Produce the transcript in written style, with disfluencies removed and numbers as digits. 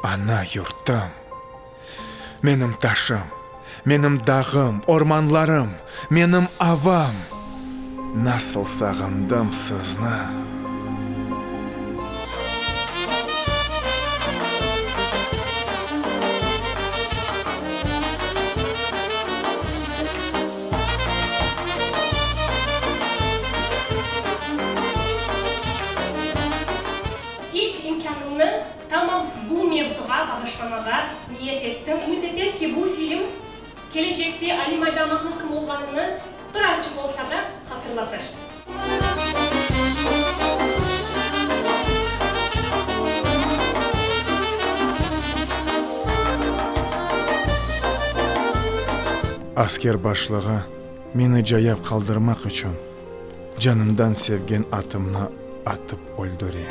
Ana yurtum, menim taşım, menim dağım, ormanlarım, menim avam, nasıl sağındım sizni! İlk imkânımnı tamam bu mevzuğa bağışlamağa niyet ettim. Ümüt etem ki, bu film kelecekte Ali Maydamaqnıñ kim olğanını birazcıq olsa da hatırlatır. Asker başlığı meni cayav qaldırmaq içün canımdan sevgen atımnı atıp öldüre.